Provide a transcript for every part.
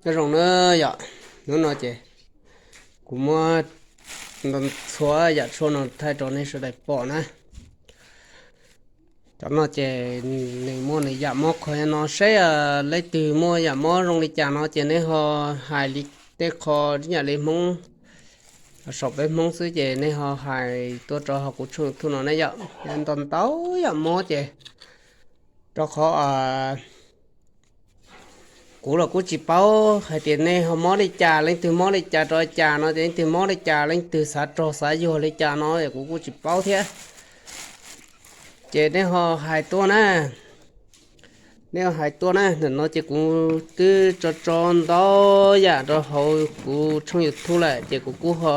Nyob zoo na yom, hnub no ces kuv muab txhua yam tshuaj no thaij rau nej sawv daws pom na. Cov no ces nws muaj nws yam mob qhov no, saib leej twg muaj yam mob zoo li cas no ces nej ho hais li tej qho ib yam li Hmoob, saum peb Hmoob xwb ces nej ho hais tuaj rau hauv kuv tshooj YouTube no ne yom. Ntau ntau yam mob ces rau qhov kuv los kuj tsis paub hais tias nej ho mob li cas, leej twg mob li cas rau cas no ces leej twg mob li cas, leej twg xav rog xav yuag li cas no es kuv kuj tsis paub thiab. Ces nej ho hais tuaj na, nej ho hais tuaj na. Ntawm no ces kuv twb tso tso ntau yam rau hauv kuv tshooj YouTube lawm ces kuv kuj ho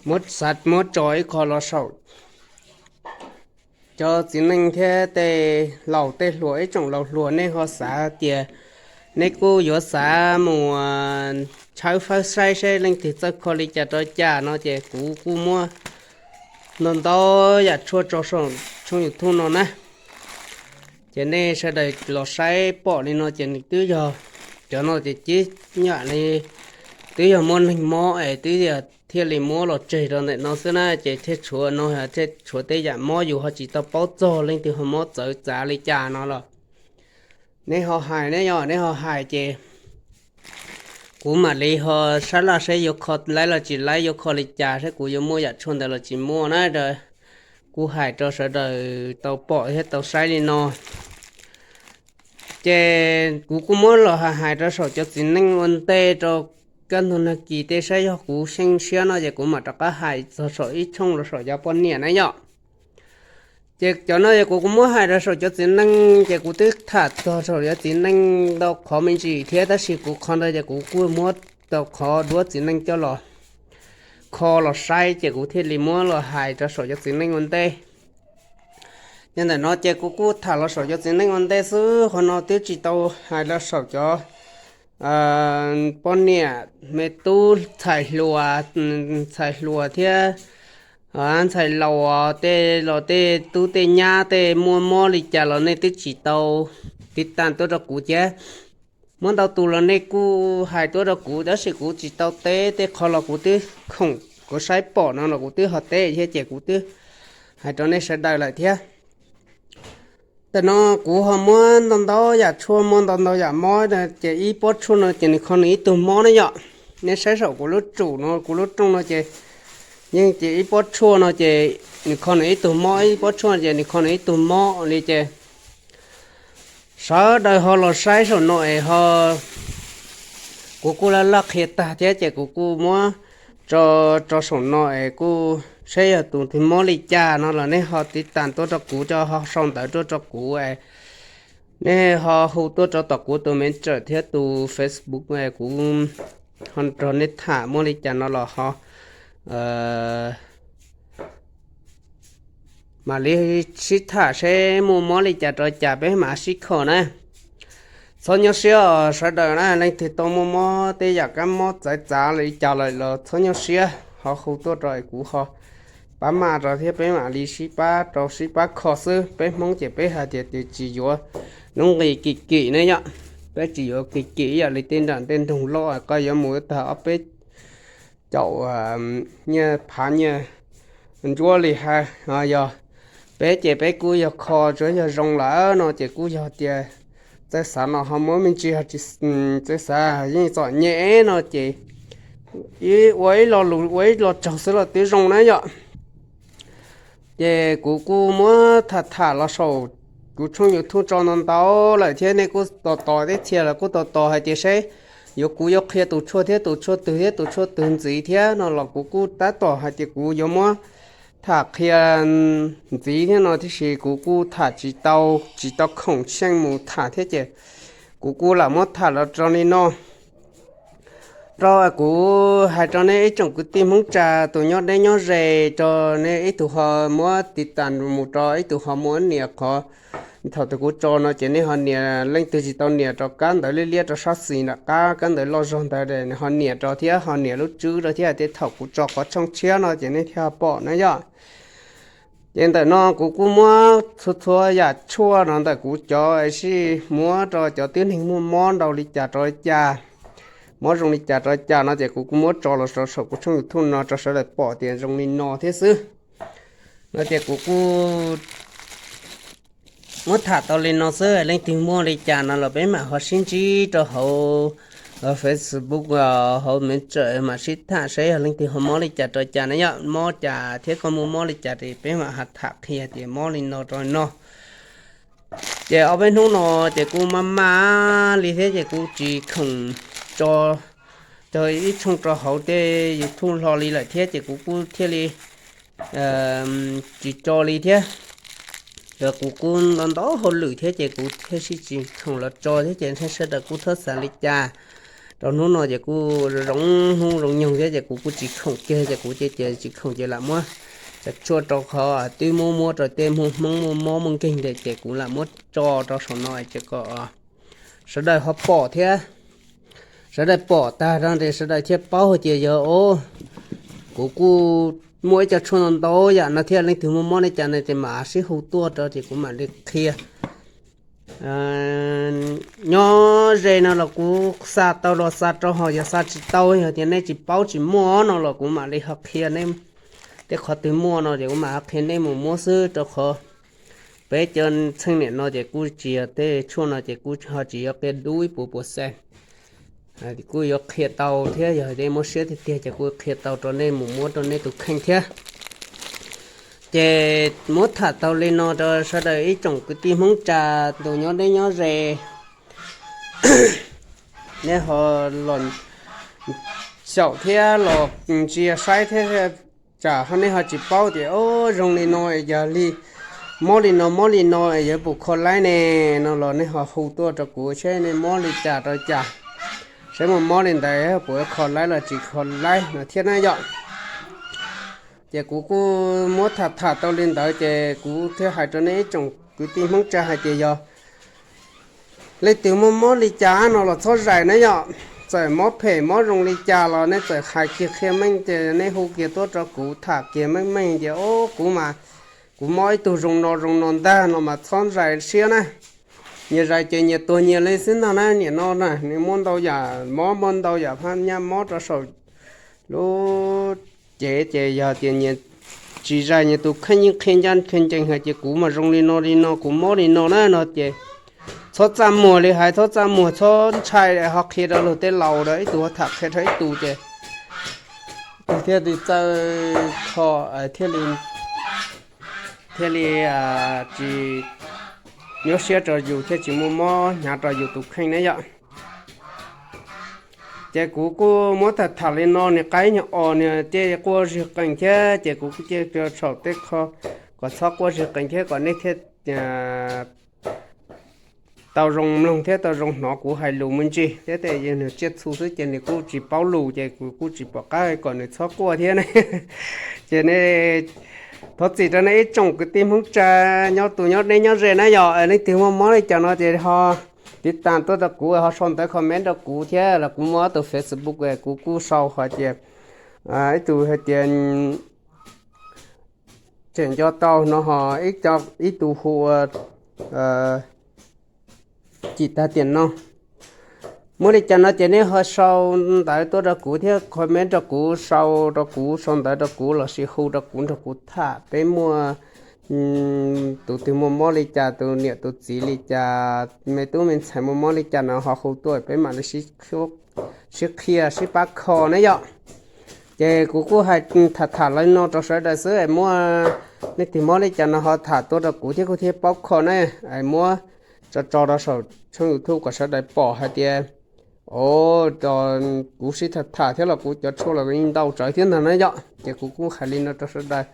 muab xav muab tso ib qho los saum cov txiv neej thiab tej laus tej hluas, ib tsoom laus hluas nej ho xav tias nej kuj yuav xav mus tshawb fawb saib seb leej twg txawj kho li cas rau cas no ces kuv kuj muab ntau ntau yam tshuaj tso saum tshooj YouTube no na. Ces nej sawv daws los saib pom li no ces nws twb yog, cov no ces cib yam li twb yog muaj neeg mob es twb yog thiaj li muab los tseg rau ntawm no xwb na, ces thiaj tshuav no, thiaj tshuav tej yam mob yus ho tsis tau paub txog, leej twg ho mob txawv txav li cas no los nej ho hais ne yom, nej ho hais ces kuv mam li ho sab laj seb yuav kho laib los tsis laib, yuav kho li cas seb kuv yuav muaj yam tshuaj ntawd los tsis muaj na. Kuv hais rau sawv daws tau pom thiab tau saib li no. Ces kuv kuj muab los hais hais rau saum cov txiv neej ua ntej rau kaj ntug nag kis tej saib yog kuv xyeej siab no ces kuv mam rov qab hais txog saum ib tshooj los saum cov poj niam na yom. Ces cov no yog kuv kuj muab hais rau saum cov txiv neej ces kuv twb tham txog saum cov txiv neej ntau qhov me ntsis thiab, tab sis kuv qhov ntawd ces kuv kuj muab tau qhov duab txiv neej coj los kho los saib ces kuv thiaj li muab los hais rau saum cov txiv neej ua ntej. Yog ntawm no ces kuv kuj tham los saum cov txiv neej ua ntej xwb, qhov no twb tsis tau hais los saum cov poj niam me tub ntxhais hluas, ntxhais hluas thiab ntxhais laus, tej los tej tub tej nyab tej muaj mob li cas los nej twb tsis tau tiv tas tuaj rau kuv thiab. Muab ntau tus los nej kuj hais tuaj rau kuv, tab sis kuv tsis tau teb tej qhov los kuv twb khoom kuv saib pom no los kuv twb ho teb thiab ces kuv twb hais rau nej sawv daws lawm thiab. Tam no kuv ho muab ntau ntau yam tshuaj, muab ntau ntau yam mob, ces ib pob tshuaj no ces nws kho nws ib tug mob na yom. Nej saib saum kuv lub tsum no, kuv lub rooj no ces yeej ces ib pob tshuaj no ces nws kho nws ib tug mob, ib pob tshuaj ces nws kho nws ib tug mob li ces sawv daws ho los saib saum no es ho, kuv kuj laj laj qhia tag thiab ces kuv kuj muab tso, tso saum no es kuj saib yog tus twg mob li cas no los nej ho tiv tas tuaj rau kuv, ho sau ntawv tuaj rau kuv es nej ho hu tuaj rau tom kuv tus me tsawm thiab tus Facebook es kuv ho nrog nej tham muaj li cas no los ho mam li sib tham seb muaj mob li cas rau cas peb mam sib kho na. Txhob nyuaj siab os sawv daws na, leej twg tau muaj mob tej yam kab mob txawv txav li cas lawm los txhob nyuaj siab, ho hu tuaj rau kuv ho pab maj rau thiab peb mam li sib pab rau sib pab kho xwb. Peb Hmoob ces peb hais tias tsis yuav lub nqis kim kim ne yom, peb tsis yuav kim kim ib yam li tej nram tej nroog loj koj yuav mus tag ob peb caum nyiaj phav nyiaj ntsuab li hais. Yog peb ces peb kuj yog kho tsuav yog zoo lawm no ces kuj yog tias txawj xav no ho muab me ntsis ho tsis txawj xav yeej txom nyem no ces ib ua ib lo lus ua ib lo tsaug xwb los twb zoo na yom. Ces kuv kuj muab tham tham los saum kuv tshooj YouTube tso ntau ntau lawm thiab, nej kuj tos tos teb txhia los kuj tos tos hais tias seb yuav kuv yuav qhia tus tshuaj thiab tus tshuaj twg thiab tus tshuaj twg ntxiv thiab no los kuv kuj tab tom hais tias kuv yuav muab tham qhia ntxiv thiab no, tiam sis kuv kuj tham tsis tau, tsis tau khoom xyeej mus tham thiab ces kuv kuj lam muab tham los rau li no. Rau kuv hais rau nej ib tsoom kwv tij Hmoob Tsas tus nyob deb nyob ze, rau nej ib tug ho muab tiv tas mus rau, ib tug ho muab nias qhov, thaum twg kuv tso no ces nej ho nias, leej twg tsis tau nias rau kab ntawv liab liab rau sab xis nram qab, kab ntawv loj zog ntawd ho nias rau thiab ho nias lub tswb rau thiab, hais tias thaum kuv tso qhov tshooj tshiab no ces nej thiaj pom na yom. Ces ntawm no kuv kuj muab txhua txhua yam tshuaj no ntawm kuv cov sij muab rau cov tib neeg muaj mob ntau li cas rau li cas, mob zoo li cas rau li cas no ces kuv kuj muab tso los rau saum kuv tshooj YouTube no rau sawv daws pom tias zoo li no thiab xwb. No ces kuv kuj muab tham tau li no xwb, leej twg muaj li cas no los peb mam ho sib ntsib rau hauv Facebook, hauv Messenger mam sib tham saib yog leej twg ho mob li cas rau cas na yom, mob cas thiab koj muaj mob li cas ces peb mam ho tham qhia tias mob li no rau no. Ces ob peb hnub no ces kuj maj maj li thiab ces kuv tsis khoom tso ib tshooj rau hauv tej YouTube hlo li lawm thiab ces kuv kuj thiaj li tsis tso li thiab. Kuv kuj ntau ntau hauj lwm thiab ces kuv thiaj li tsis khoom los tso thiab ces sawv daws kuj txhob xav li cas. Rau hnub no ces kuj zoo hnub zoo nyoog thiab ces kuv kuj tsis khoom kiag ces kuv ces tsis khoom ces lam muab cov tshuaj rau qhov twb muab muab rau tej muaj hmoob muaj mob muaj nkeeg ntawd ces kuv lam muab tso rau saum no ces kom sawv daws ho pom thiab. Sawv daws pom tag no ces sawv daws thiaj paub hais tias yog o, kuv kuj muaj ib co tshuaj ntau ntau yam no thiab, leej twg muaj mob li cas no ces mam sib hu tuaj rau ces kuv mam li qhia. Nyob ze no los kuv xa tau los xa rau, ho yog xa tsis tau yog tias nej tsis paub tsis muaj no los kuv mam li ho qhia nej. Tej qhov twg muaj no ces kuv mam ho qhia nej mus muab xwb rau qhov peb cov txheej niam no ces kuj tsis yog tej tshuaj no ces kuj ho tsis yog qhia dub ib puas puas xees. Kuj yuav qhia tau thiab yog nej muab siab tiag tiag ces kuj qhia tau rau nej mus muab rau nej tus kheej thiab. Ces muab tham tau li no rau sawv daws ib tsoom kwv tij Hmoob Tsas tus nyob deb nyob ze. Nej ho los xyaum thiab los ntsia saib thiab, tsam nej ho tsis paub tias o zoo li no es yog li, mob li no mob li no es yuav puas kho laib ne no los nej ho hu tuaj rau kuv saib nej mob li cas rau cas, saib muaj mob li ntawd puas kho laib los tsis kho laib no thiab na yom. Ces kuv kuj muab tham tham tau li ntawd ces kuv thiaj hais rau nej ib tsoom kwv tij Hmoob Tsas hais tias yog leej twg muaj mob li cas no los txhob zais na yom. Txawm mob phem mob zoo li cas los nej txawm hais kiag qhia meej ces nej hu kiag tuaj rau kuv tham kiag meej meej tias o kuv mas kuv mob ib tug zoo no zoo no ntag no mas txhob zais siab na. Nyias zais ces nyias tuag nyias li xwb ntag na. Nim no na nws muaj ntau yam mob, muaj ntau yam phab nyaj mob rau saum lub cev ces yog tias nyias tsis zais nyias tus kheej yeej qhia ncaj qhia ncees hais tias kuv mas zoo li no li no, kuv mob li no na no ces txhob txaj muag li hais, txhob txaj muag, txhob ntshai ho qhia rau luag tej laus rau ib tug ho tham qhia rau ib tug ces tus thiaj li txawj kho thiaj li thiaj li tsis nyuaj siab rau yus thiaj tsis muaj mob hnyav rau yus tus kheej na yom. Ces kuv kuj muab tham tham li no, nws qaib nyuag os nws cia quaj zig qees thiab ces kuv kuj cia rau saum tej qho kom txhob quaj zig qees thiab kom nej thiaj tau zoo mloog thiab tau zoo hnov kuv hais lus me ntsis thiab. Tej nws tsiaj txhu xwb ces nws kuj tsis paub lus ces kuv kuj tsis pom qab kom nws txhob quaj thiab ne. Ces nej thov txim rau nej ib tsoom kwv tij Hmoob Tsas nyob tus nyob deb nyob ze na yom. Leej twg muaj mob li cas no ces ho tiv tas tuaj rau kuv, ho sau ntawv comment rau kuv thiab los kuv muaj tus Facebook kuv kuj sau hais tias ib tug hais tias tseem nco tau no ho ib tus hu ua Cim Tag Tiam No. Muaj li cas no ces nej ho sau ntawv tuaj rau kuv thiab comment rau kuv, sau rau kuv, sau ntawv rau kuv lossis hu rau kuv nrog kuv tham. Peb muaj tus twg muaj mob li cas, tus niam tus txiv li cas, me tub me ntxhais muaj mob li cas no ho hu tuaj peb mam li sib qhia sib pab kho na yom. Ces kuv kuj hais tham tham li no rau sawv daws xwb, muaj leej twg mob li cas no ho tham tuaj rau kuv thiab kuv thiaj paub kho na. Muab tso tso rau saum tshooj YouTube kom sawv daws pom hais tias o, kuv sib tham tham thiab los kuv cov tshuaj los yeej ntau tsawv thiab ntag na yom. Ces kuv kuj hais li no rau sawv daws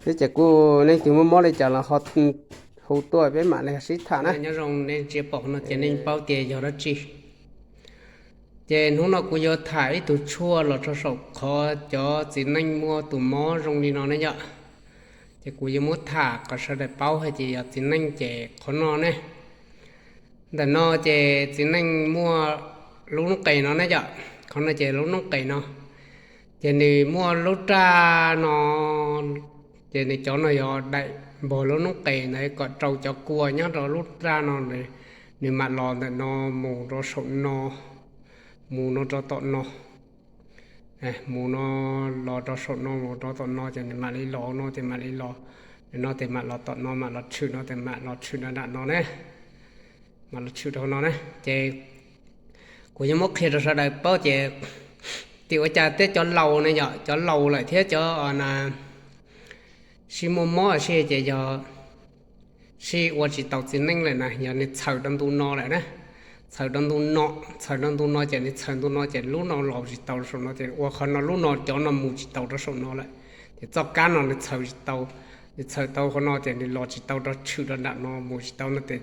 thiab ces kuj leej twg muaj mob li cas los ho hu tuaj peb mam li sib tham na. Nyob zoo nej ntsia pom no ces nej paub tias yog dab tsi. Ces hnub no kuv yuav tham ib tug tshuaj los rau saum qhov cov txiv neej muaj tus mob zoo li no ne yom. Ces kuv yuav muab tham kom sawv daws paub hais tias yog txiv neej ces qhov no ne. Ntawm no ces txiv neej muaj lub noob qes no ne yom. Qhov no ces lub noob qes no, ces nws muaj lub raj no Ces nws cov no yog daim npog lub noob qes ntawd kom rau cov kua nyob rau lub raj no, nws mam los ntawm no mus rau saum no, mus no rau tom no, mus no los rau saum no mus rau tom no ces nws mam li los no ces mam li los, no ces mam los tom no mam los tshwm no ces mam los tshwm nram no ne, mam los tshwm rau no na. Ces kuv yuav muab qhia rau sawv daws paub ces tim ua cas tej cov laus ne yom, cov laus lawm thiab cov na sib muaj mob sib ces yog sib ua tsis tau txiv neej lawm na, yog nws txhaws rau ntu no lawm na. Txhaws rau ntu no, txhaws rau ntu no ces nws txhaws ntu no ces lub no los tsis tau rau saum no ces ua qhov no lub no cov no mus tsis tau rau saum no lawm. Ces txoj kab no nws txhaws tsis tau, nws txhaws tau qhov no ces nws los tsis tau rau tshwm rau nram no mus tsis tau no ces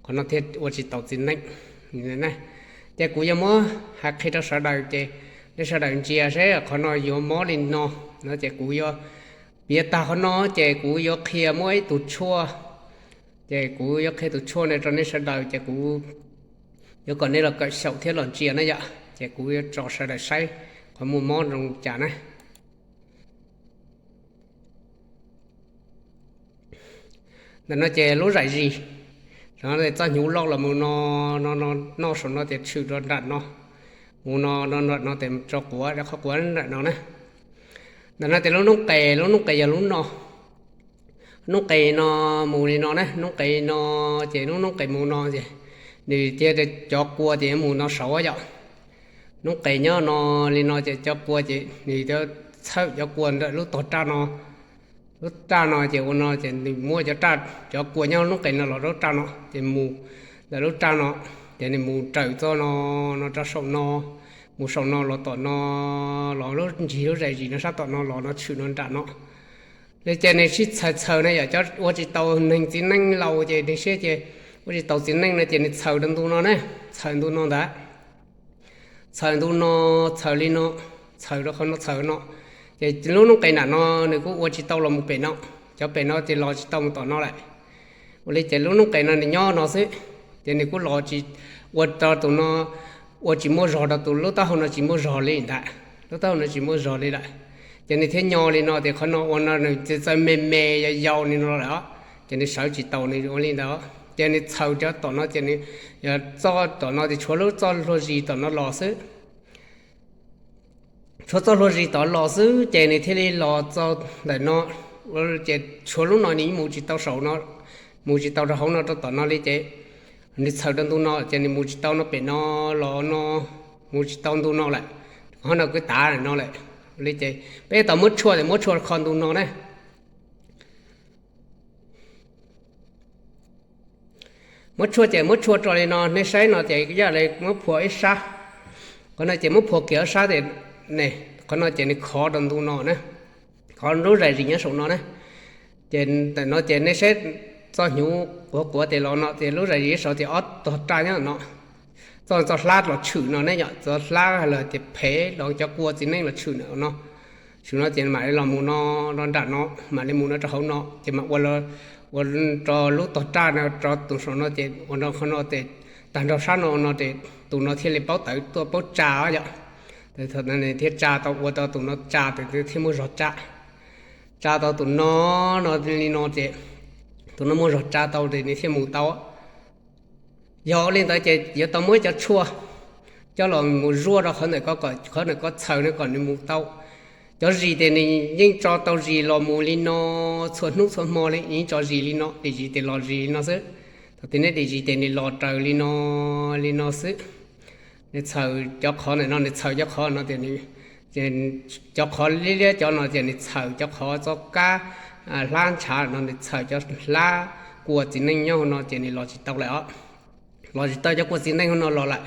qhov no thiaj ua tsis tau txiv neej. Ces kuv yuav muab hais qhia rau sawv daws ces nej sawv daws ntsia seb qhov no yuav mob li no no ces kuv yuav piav tag qhov no ces kuv yuav qhia muab ib tug tshuaj, ces kuv yuav qhia tus tshuaj no rau nej sawv daws ces kuv yuav kom nej los kawm xyaum thiab los ntsia na yom, ces kuv yuav tso sawv daws saib qhov muaj mob zoo cas na. Ntawm no ces lub zais zis, txoj hnyuv loj los mus no, no no, noj saum no ces tshwm rau nram no, mus no no nram no ces tso quav, qhov quav nram no na. Ntawm no ces lub noob qes, lub noob qes yog lub no. Noob qes no mus li no na, noob qes no, ces lub noob qes mus no ces nws thiaj cov kua ces mus no saud yom. Noob qes nyob no li no ces cov kua ces nws txhawb cov kua ntawm lub tog raj no, lub raj no ces ua no ces nws muab cov raj, cov kua nyob noob qes no los rau raj no ces mus ntawm lub raj no, ces nws mus raws txoj no, no rau saum no, mus saum no los tom no, los lub ntsis lub zais zis no sab tom no los no tshwm no nram no. Li ces nws sib txhaws txhaws na yom, cov ua tsis tau neeg txiv neej laus ces nws siab ces ua tsis tau txiv neej no ces nws txhaws rau ntu no na, txhaws ntu no ntag. Txhaws ntu no, txhaws li no, txhaws rau qhov no txhaws no, ces lub noob qes nram no nws kuj ua tsis tau los mus pem no, cov pem no ces los tsis tau mus tom no lawm. Ua li ces lub noob qes no nws nyob no xwb, ces nws kuj los tsis, ua rau tus no ua tsis muaj zog rau tus lub taub hau no tsis muaj zog li ntag, lub taub hau no tsis muaj zog li lawm. Ces nws thiaj nyo li no ces qhov no ua no nws txawm me me yau yau li no lawm os, ces nws sawv tsis tau nws ua li ntawd. Ces nws txhaws cov tom no ces nws, yog txoj tom no ces tshuav lub txoj hlua zis tom no los xwb. Tshuav txoj hlua zis tom los xwb ces nws thiaj li los txog ntawm no, ces tshuav lub no nws mus tsis tau saum no, mus tsis tau rau hauv no rau tom no li ces nws txhaws rau ntu no ces nws mus tsis tau no pem no, los no, mus tsis tau ntu no lawm. Qhov no kuj tav no lawm. Li ces peb tau muab tshuaj, muab tshuaj kho ntu no na. Muab tshuaj ces muab tshuaj rau li no, nej saib no ces yam li muab phua ib sab. Qhov no ces muab phua kiag ib sab ces, ne, qhov no ces nws khov rau ntu no na, khov lub zais zis nyob saum no na. Ces ntawm no ces nej saib txoj hnyuv quav quav tes los no ces lub zais zis saud ces ob tog raj nyob no. Txoj, txoj hlab los tshwm no ne yom, txoj hlab los tias phem los cov kua txiv neej los tshwm no. Tshwm no ces mam li los mus no, no nram no, mam li mus no rau hauv no ces mam ua, ua rau lub tog raj no rau tus saum no ces ua rau qhov no ces tag nrho sab no no ces tus no thiaj li paub tawv tuaj paub tsa yom. Thaum no nws thiaj tsa tau, ua rau tus no tsa ces nws thiaj muaj zog tsa. Tsa tau tus no, no li no ces tus no muaj zog tsa tau ces nws thiaj mus tau. Yog li ntawd ces yuav tau muab cov tshuaj coj los mus zuaj rau qhov ntawm ko, qhov ntawm ko txhaws no kom nws mus tau. Cov zis ces nws yeej tso tau zis los mus li no, txhua hnub txhua hmo li yeej tso zis li no, dim zis ces los zis li no xwb. Thaum twg neb dim zis ces nws los raws li no, li no xwb. Nws txhaws cov qhov ntawm no, nws txhaws cov qhov no tias, cov qhov liab liab cov no ces nws txhaws cov qhov txoj kab hlab ntshav no, nws txhaws cov hlab kua txiv neej nyob hauv no ces nws los tsis tau lawm os. Los tsis tau cov kua txiv neej hauv no los lawm.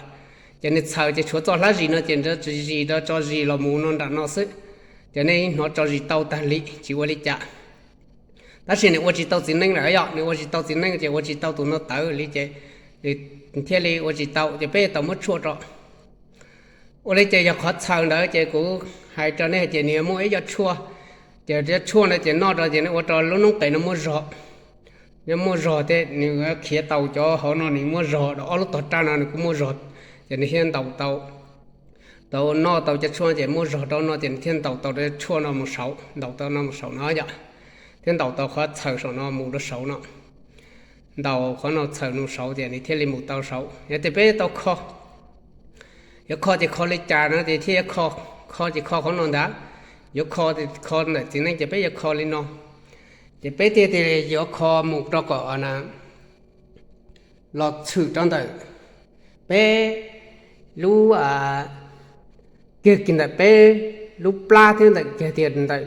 Ces nws txhaws ces tshuav txoj hlab zis no ces nws tso zis, tso zis los mus no nram no xwb. Ces nej hnov tso zis tau tag li tsis ua li cas. Tab sis nws ua tsis tau txiv neej lawm yom, nws ua tsis tau txiv neej ces ua tsis tau tus no tawv li ces nws thiaj li ua tsis tau ces peb tau muab tshuaj rau. Ua li ces yog qhov txhaws ntawd ces kuv hais rau nej hais tias nws yuav muaj ib co tshuaj, ces cov tshuaj ntawd ces noj rau ces nws ua rau lub noob qes no muaj zog. Nws muaj zog thiab nws khiav tau cov hauv no nws muaj zog, rau ob lub tog raj no nws kuj muaj zog, ces nws thiaj ntaus tau, tau noj tau cov tshuaj ces muaj zog rau no ces nws thiaj ntaus tau cov tshuaj no mus saud, ntaus tau no mus saud no yom. thiab ntaus tau qhov txhaws saum no mus rau saud no. Ntaus qhov no txhaws mus saud ces nws thiaj li mus tau saud. Yog tias peb tau kho, yuav kho ces kho li cas no ces thiaj yuav kho, kho ces kho qhov no ntag. Yuav kho, kho ntawm txiv neej ces peb yuav kho li no. Ces peb thiaj li yuav kho mus rau kom na los tshwm rau ntawm peb lub, kiag kiag ntawm peb lub plab thiab ntawm kiag tias ntawm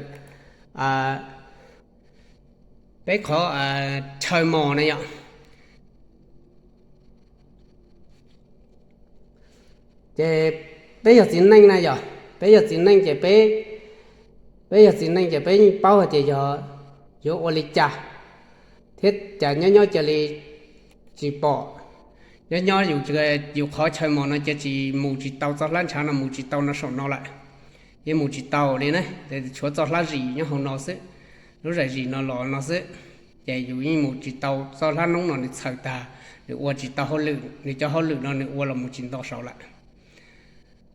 peb qhov chaw mos na yom. Ces peb yog txiv neej na yom, peb yog txiv neej ces peb, peb yog txiv neej ces peb yeej paub hais tias yog yuav ua li cas thiab cas nyob nyob cia li tsis pom. Nyob nyob yus, yus qhov chaw mos no cia tsis mus tsis tau, txoj hlab ntshav no mus tsis tau no saum no lawm. Yeej mus tsis tau li na, tshuav txoj hlab zis nyob hauv no xwb, lub zais zis no los no xwb. Ces yus yeej mus tsis tau, txoj hlab noob no nws txhaws tag, nws ua tsis tau hauj lwm, nws cov hauj lwm no nws ua los mus tsis nto saud lawm.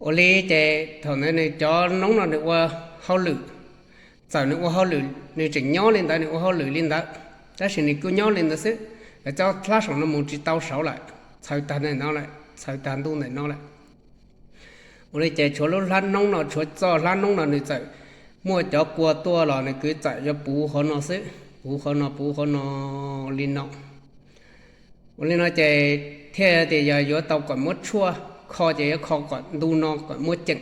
Ua li ces thaum ntawd nws cov noob no nws ua hauj lwm, txawm nws ua hauj lwm, nws tseem nyob li ntawd, nws ua hauj lwm li ntawd, tab sis nws kuj nyob li ntawd xwb. Cov hlab saum no mus tsis tau saud lawm, txhaws tag ntawm no lawm, txhaws tag ntuj ntawm no lawm. Ua li ces tshuav lub hlab noob no, tshuav txoj hlab noob no nws txawm muaj cov kua tuaj los nws kuj txawm yuav puv qhov no xwb, puv qhov no, puv qhov no li no. Ua li no ces thiaj tias yog yuav tau kom muab tshuaj kho ces yuav kho kom ntu no kom muaj ceem,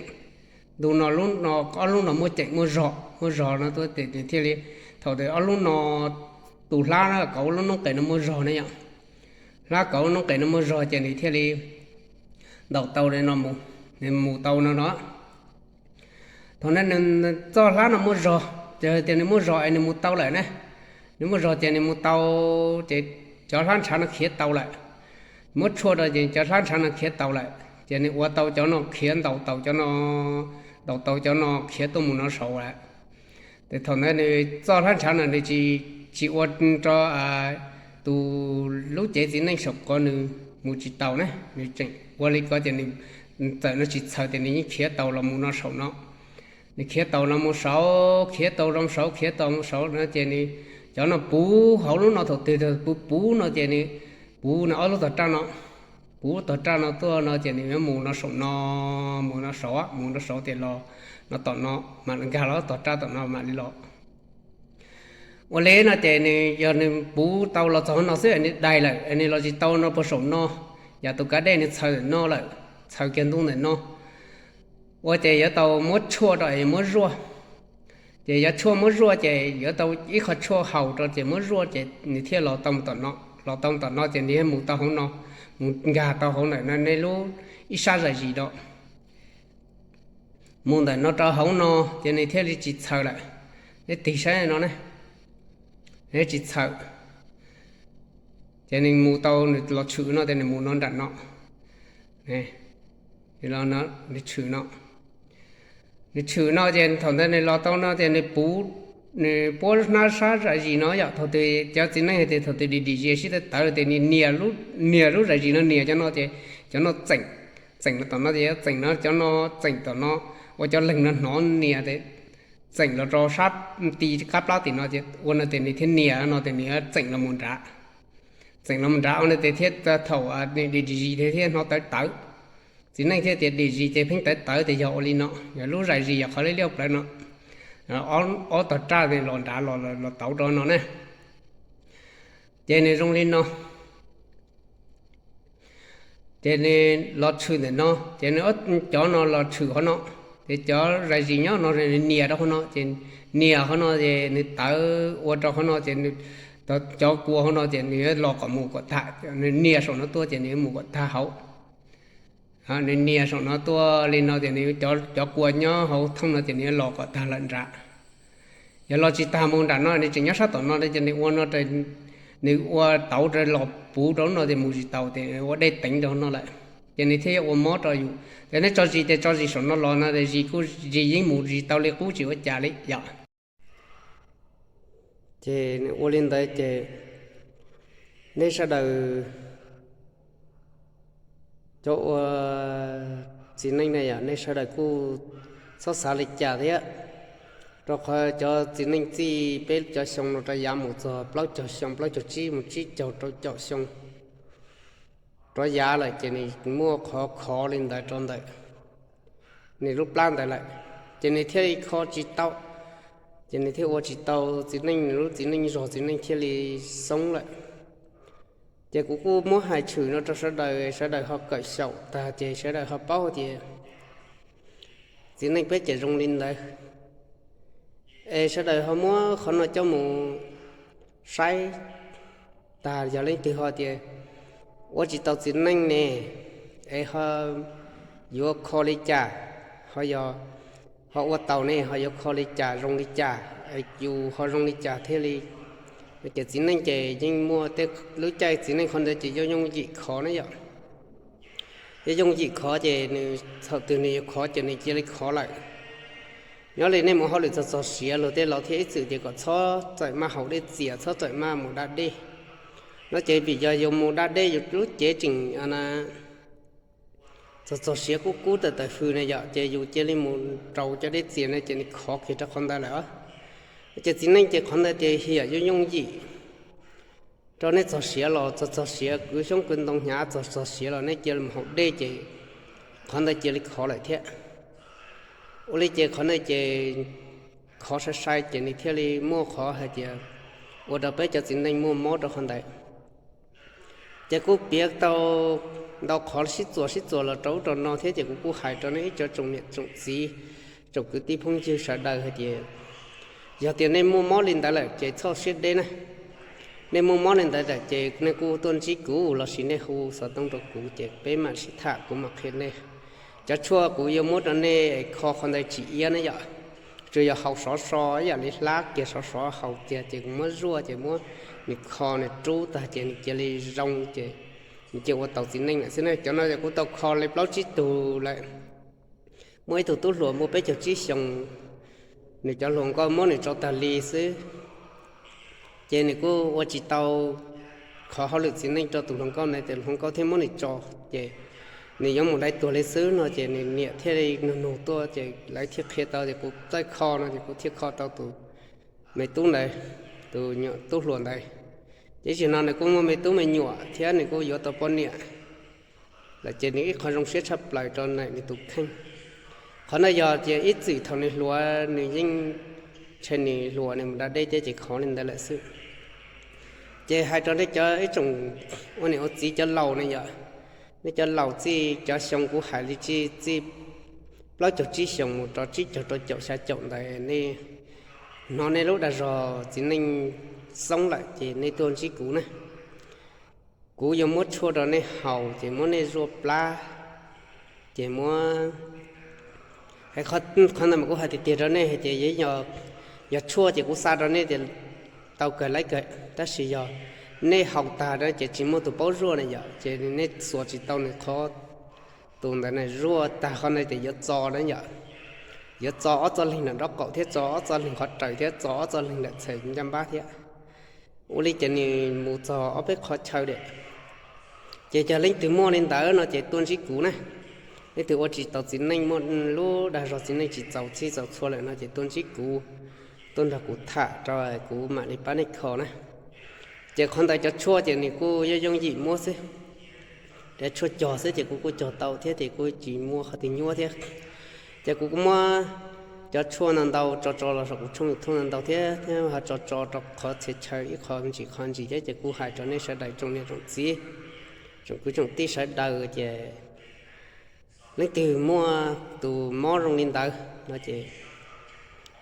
ntu no lub no, ob lub no muaj ceem muaj zog, muaj zog no tuaj ces nws thiaj li, thaum tias ob lub no, tus hlab kauv lub noob qes no muaj zog na yom, hlab kauv lub noob qes no muaj zog ces nws thiaj li ntaus tau li no mus, nws mus tau no no. Thaum no nws, txoj hlab no muaj zog, ces tias nws muaj zog es nws mus tau lawm na, nws muaj zog ces nws mus tau, ces cov hlab ntshav no khiav tau lawm. Muab tshuaj rau ces cov hlab ntshav no khiav tau lawm, ces nws ua tau cov no khiav, ntaus tau cov no, ntaus tau cov no khiav tuaj mus no saud lawm. Ces thaum ntawd nws txoj hlab ntshav no nws tsis, tsis ua rau tus lub cev txiv neej saum qhov nws mus tsis tau na, nws tseem ua li ko ces nws txawm no tsis txhaws ces nws yeej khiav tau los mus no saum no. Nws khiav tau los mus saud, khiav tau los saud, khiav tau mus saud no ces nws, cov no puv hauv lub no, thaum twg puv puv no ces nws puv no ob lub tog raj no, puv tog raj no tuaj no ces nws yuav mus no saum no, mus no saud, mus no saud ces los no tom no, mam nkag los tog raj tom no mam li los. Ua li no ces nws, yog nws puv tau los txog no xwb nws dai lawm, nws los tsis tau no puag saum no, yam tus kav dej nws txhaws ntawm no lawm, txhaws kiag ntu ntawm no. Ua ces yuav tau muab tshuaj rau es muab zuaj. Ces yog tshuaj muab zuaj ces yuav tau ib qho tshuaj haus rau ces muab zuaj ces nws thiaj los tau tom no. Los tau tom no ces nws thiaj mus tau hauv no, mus nkag tau hauv ntawm no nej lub ib sab zais zis no. Mus ntawm no rau hauv no ces nws thiaj li tsis txhaws lawm. Nej tig saib no ne, nws tsis txhaws. Ces nws mus tau, nws los tshwm no ces nws mus no nram no, nws tshwm no. Nws tshwm no ces thaum ntawd nws los tau no ces nws puv, nws puab hnab sab zais zis no yom. Thaum twg cov txiv neej hais tias thaum twg dim dim zis sib tawv tawv tias nias, nias lub zais zis no, nias cov no ces cov no txeem, txeem no tom no ces yuav txeem no, cov no txeem tom no, ua cov leeg no hnov nias, txeem los rau sab ti qab plab tim no ces ua no ces nws thiaj nias no ces nws yuav txeem los mus nrad. Txeem los mus nrad ua no ces thiaj thaum nws dim zis thiaj hnov tawv tawv. Txiv neej thiaj tias dim zis ces pheej tawv tawv ces yog ua li no, yog lub zais zis yog qhov liab liab plawv no, ob tog raj los nrad, los tauv rau no na. Ces nws zoo li no. Ces nws los tshwm ntawm no ces nws, cov no los tshwm qhov no, ces cov zais zis nyob no nws nias rau qhov no ces nias qhov no ces nws tawv ua rau qhov no ces cov kua qhov no ces nws yuav los kom mus kom tag. Nws nias saum no tuaj ces nws yuav mus kom tag hauv. Nws nias saum no tuaj li no ces nws, cov kua nyob hauv thooj no ces nws yuav los kom tag lawm nrad. Yog los tsis tag mus nram no, nws tseem nyob sab tom no ces nws ua no, nws ua tauv rau los puv rau no ces mus tsis tau ces ua dej teev rau no lawm. Ces nws thiaj yuav ua mob rau yus. Ces nej tso zis ces tso zis saum no los no ces zis kuj, zis yeej mus zis tau li qub tsis ua cas li yom. Ces ua li ntawd ces nej sawv daws, cov ua txiv neej na yom, nej sawv daws kuj txhob xav li cas thiab. Rau qhov cov txiv neej txij peb cov xyoo no rov yav mus txog plaub caug xyoo, plaub caug tsib mus tsib caug rau caum xyoo rov yav lawm ces nws muaj qhov khov li ntawd rau ntawm nws lub plab ntawd lawm, ces nws thiaj li kho tsis tau, ces nws thiaj ua tsis tau txiv neej, nws lub txiv neej zog txiv neej thiaj li xoob lawm. Ces kuv kuj muab hais tshwm no rau sawv daws, sawv daws ho kawm xyaum tag ces sawv daws ho paub tias txiv neej peb ces zoo li ntawd. Es sawv daws ho muab qhov no coj mus saib tag, yog leej twg ho tias ua tsis tau txiv neej ne, es ho yuav kho li cas, ho yog ho ua tau ne ho yuav kho li cas zoo li cas, es yus ho zoo li cas thiaj li, ces txiv neej ces yeej muaj tej lub caij txiv neej qhov ntawd ces yooj yooj yim khov na yom. Yooj yooj yim khov ces nws thaum twg nws yuav khov ces nws cia li khov lawm. Nyob li nej mus hauj lwm txog txog siav, luag tej laus thiaj ib txwm tias kom txhob txawm maj haus dej txias, txhob txawm maj mus da dej. No ces vim yog yus mus da dej yus lub cev tseem txog txog siav kub kub tawm tawm hws na yom, ces yus cia li mus raus cov dej txias na ces nws khov kiag rau qhov ntawd lawm. Ces txiv neej ces qhov ntawd ces hiam yooj yooj yim rau nej txog siav los txog txog siav kwv xyoob kwv ntoo hnyav txog txog siav los nej cia li mus haus dej ces qhov ntawd cia li khov lawm thiab. Ua li ces qhov ntawd ces khov sai sai ces nws thiaj li muaj qhov hais tias ua rau peb cov txiv neej muaj mob rau qhov ntawd. Ces kuj piav tau ntau qhov sib txuas sib txuas los rau ub rau no thiab ces kuv kuj hais rau nej ib cov tsoom niam tsoom txiv, tsoom kwv tij phooj ywg sawv daws hais tias yog tias nej muaj mob li ntawd lawm ces txhob siab deb na. Nej muaj mob li ntawd lawm ces nej kuj tuaj ntsib kuv lossis nej hu xov tooj rau kuv ces peb mam sib tham kuv mam qhia nej. Cov tshuaj kuv yuav muab rau nej kho qhov ntawd tsis iab na yom. Tsuas yog haus sov so ib yam li hlab kiag sov sov haus kiag ces kuv muab zuaj ces muab nws kho nws rub tag ces nws cia li zoo ces nws cia ua tau txiv neej lawm xwb na. Cov no yog kuv tau kho li plaub tsib tug lawm. Muaj ib tug tub hluas muaj peb caug tsib xyoos, nws cov hluas nkauj muab nws tso tag li xwb. Ces nws kuj ua tsis tau qhov hauj lwm txiv neej rau tus hluas nkauj na, tus hluas nkauj thiaj muab nws tso, ces nws yuav mus dai tuag li xwb no ces nws niam thiaj li nug nug tuaj ces lawv thiaj qhia tau tias kuv txawj kho no ces kuv thiaj kho tau tus me tub ntawd, tus nyuam tub hluas ntawd. Ces ib zaug no nws kuj muaj me tub me nyuam thiab nws kuj yuav tau poj niam lawm ces nws ib qho zoo siab tshaj plaws rau nws tus kheej. Qhov no yog tias ib txwm thaum nws hluas nws yeej, ntshe nws hluas nws mus da dej thiab ces khov li ntawd lawm xwb. Ces hais rau nej cov ib tsoom ua niam ua txiv cov laus ne yom, nej cov laus txij cov xyoo kuv hais li txij plaub caug tsib xyoos mus rau tsib caug rau caum xya caum ntawd nej hnov nej lub dag zog txiv neej xoob lawm ces nej tuaj ntsib kuv na. Kuv yuav muab tshuaj rau nej haus ces muab nej zuaj plab, ces muab, qhov ntawd mas kuv hais tiag tiag rau nej hais tias yog tshuaj ces kuv xa rau nej tias tau kawg laib kawg, tab sis yog nej haus tag na ces tsis muaj tus paub zuaj na yom, ces nej xuas tsis tau nws qhov, tus ntawd na zuaj tag qhov ntawd ces yuav txo na yom, yuav txo ob txoj leeg nram nraub qaum thiab txo ob txoj leeg qhov raws thiab txo ob txoj leeg nram txhais ncaj npab thiab. Ua li ces nws mus txog ob peb qhov chaw diam. Ces yog leej twg muaj li ntawd no ces tuaj ntsib kuv na. Leej twg ua tsis tau txiv neej, muaj lub dag zog txiv neej tsis txaus txhij txaus txhua lawm no ces tuaj ntsib kuv, tuaj nrog kuv tham rau kuv mam li pab nej kho na. Ces qhov ntawd cov tshuaj ces nws kuj yooj yooj yim muab xwb. Cov tshuaj cog xwb ces kuv kuj cog tau thiab ces kuj tsis muaj qhov twg nyuaj thiab. Ces kuv kuj muab cov tshuaj ntau ntau tso tso los saum kuv tshooj YouTube ntau ntau thiab, thiab ho tso tso rau qhov txhia chaw ib qho ntsis qhov ntsis thiab ces kuj hais rau nej sawv daws tsoom niam tsoom txiv, tsoom kwv tsoom tij sawv daws ces leej twg muaj tus mob zoo li ntawd no ces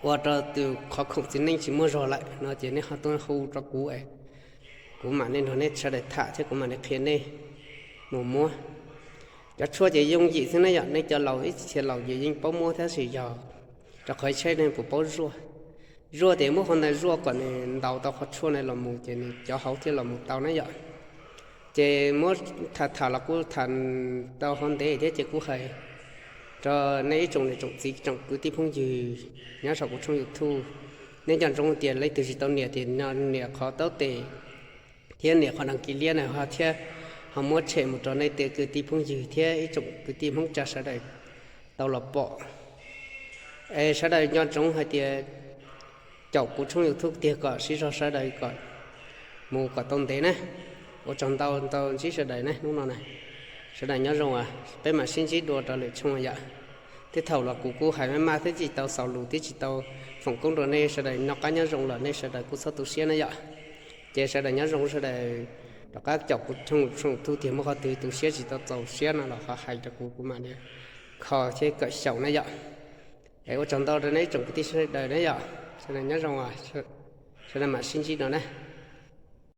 ua rau tus qhov khoom txiv neej tsis muaj zog lawm no ces nej ho tuaj hu rau kuv es kuv mam li nrog nej sawv daws tham thiab kuv mam li qhia nej mus muab. Cov tshuaj ces yooj yim xwb na yom, nej cov laus ib txhia laus ces yeej paub muab tab sis yog rau qhov saib nej puas paub zuaj. Zuaj ces muab qhov ntawd zuaj kom nws ntaus tau qhov tshuaj na los mus ces nws cov hauv thiaj los mus tau na yom. Ces muab tham tham los kuj tham tau hov ntev thiab ces kuj hais rau nej ib tsoom niam tsoom txiv tsoom kwv tij phooj ywg nyob saum kuv tshooj YouTube, nej nco ntsoov tias leej twg tsis tau nias tias nias qhov taub tes thiab nias qhov đăng ký liab na ho thiab ho muab tshem mus rau nej tej kwv tij phooj ywg thiab ib tsoom kwv tij Hmoob tsa sawv daws tau los pom. Es sawv daws nco ntsoov hais tias caum kuv tshooj YouTube tiag kom sib zog sawv daws kom mus kom tau ntev na. Ua tsaug ntau ntau ntsib sawv daws na hnub no na. Sawv daws nyob zoo, peb mam sib ntsib dua rau lwm tshooj yom. Tej thaum los kuv kuj hais maj maj thiab tsis tau xaus lus thiab tsis tau foom koob rau nej sawv daws noj qab nyob zoo los nej sawv daws kuj txhob tu siab na yom. Ces sawv daws nyob zoo sawv daws, rov qab caum kuv tshooj YouTube tiag, muaj qhov twg tu siab tsis tau txaus siab no los ho hais rau kuv, kuv mam li kho thiab kawm xyaum na yom. Es ua tsaug ntau rau nej ib tsoom kwv tij sawv daws na yom. Sawv daws nyob zoo, sawv daws mam sib ntsib no na.